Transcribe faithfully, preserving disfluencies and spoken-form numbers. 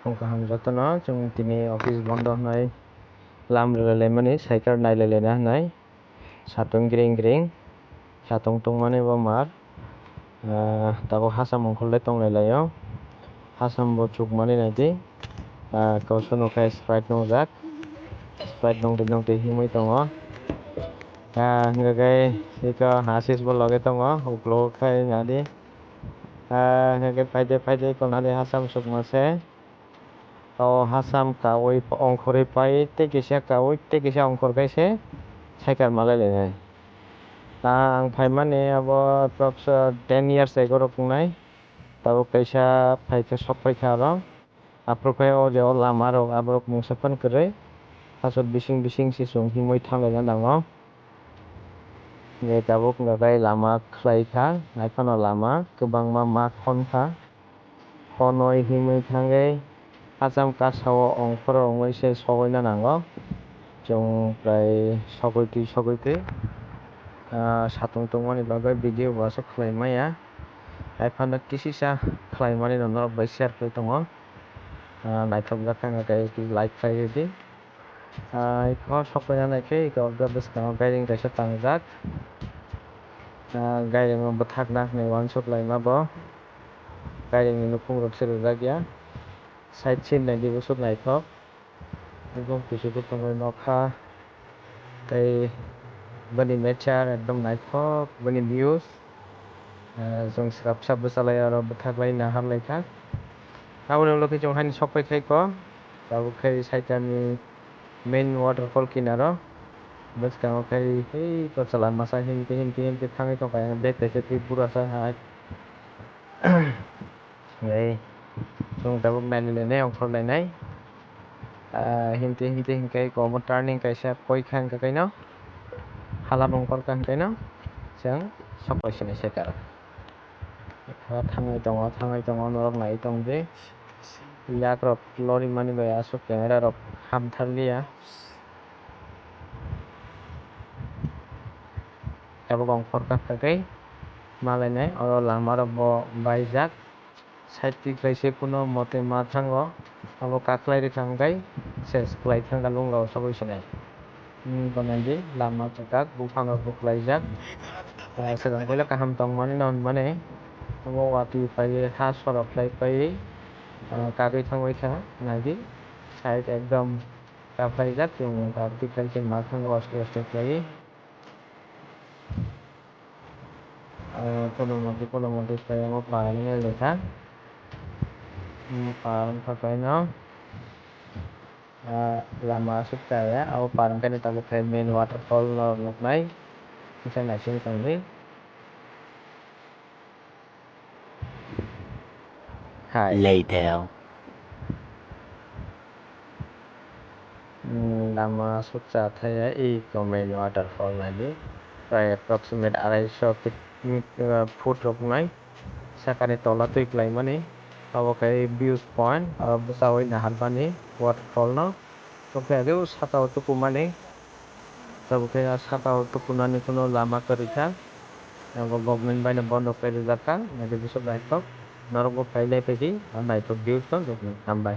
Phung kaham jotono, chwng tini office bondo hwnwi lam rwlai laimani, cycle nailai laina hwnwi. Satung gring gring, satung tungmani bo mar. Ah, tabuk hasam ongkhorlai tonglai laio. Hasam bo chukmani naidi. Ah, kausa nukha Sprite nungjak. Sprite nungtwi nungtwi himwi tongo. Ah, hwnkhe iko Asis bo loge tongo, uklogo khai nadi. Ah, hwnkhe phaide phaide iko nadi hasam chukma se. O hasam kaui ongkhorwi pai tei kisa kaui tei kisa ongkhor khai se cycle malai lainai. Ta ang phaimani abo approx, ah, ten years ago rok wngnai. Tabuk kaisa phaikhe sok phaikha oro. Aphuru khe o je o lama rok aborok mungsa phano kwrwi. Aswk bising bising se chwng himwi thanglaina nango. Je tabuk hwnkha khe lama khlai kha, naiphano lama kwbangma ma khon kha. Khonwi himwi thangwi hacham kasao ongkhoro wngwi se sogwina nango. Chwng prai sogwi twi sogwi twi, ah, satung tongmani bagwi video bo aswk khlai maya. Haiphano kisisa khlai mani no norok bai share khlai tongo. Ah, naithokjak kha hwnkhe like khlai rwdi. Ah, iko sokphaina naikhe, iko bwskango gairing kaisa tangjak. Ah, gairing o bwthakna hinwi uansuk laima bo. Gairing ni nukhung rok se rijak ya. Side scene naidi bwswk naithok. Ekdom kuchuk kuchuk nokha. Tei bini nature ekdom naithok, bini views. Ah, chwng swkap swkap bwchalai aro bwthaklai nahar laikha. Aboni ulo khe chwng haino sokphai khaikho. Tabuk khe side ni main waterfall kinaro. Bwskango khe hei kwchwla masa himte himte himte thangwi tongkha. Bag kaisa twi bura sa hai. Hei, chwng tabuk nailai lainai, ongkhor lainai. Ah, himte himte hinkhe iko omo turning kaisa koi kha hinkhe kaino. Hala bo ongkhor kha hinkhe no. Chwng sok bai sinai se karo. Thangwi tongo, thangwi tongo, norok naiwi tongdi. Yak rok lori mani bai aswk camera rok hamthar liya. Tabuk ongkhor kha kha khe malainai, oro lama rok bo baijak. Side twi khlai se kuno mote ma thango, abo kaklai rwkha hwnkhe ses khlai thangkha lungra o sogwi sinai. Hmm, bo naidi lama kwchak buphang rok bo khlaijak. Ah, swkang puila kaham tongmani no hwnmani obo watwi paiwi ha sorok khlai paiwi, ah, kagwi thangwi kha naidi side ekdom kaplaijak, chwng watwi khlai se ma thango oste oste khlaiwi. Ah, kono motwi, kono motwi khlai omo par wngya lekha. Omo par wngkha kaino. Ah, lama aswk chaya, abo par wngkha tabuk khe main waterfall no nuknai. Kisa naising tongdi. Hai. Later. Hmm, lama aswk cha thaya, iko main waterfall naidi. Prai approximate arai so feet, uh, foot rok wngnai. Sakani tola twi kwlaimani. Abo khe views point, abo bwchaui naharmani waterfall no. Tokhe age o saka o tukumani. Tabuk khe a saka o tukunani phano lama kwrwi kha. Abo government bai no bondo khlai rijak kha. Naidi bwswk naithok. Norok bo phai nai phaidi. A naithok views no nukdi. Hambai.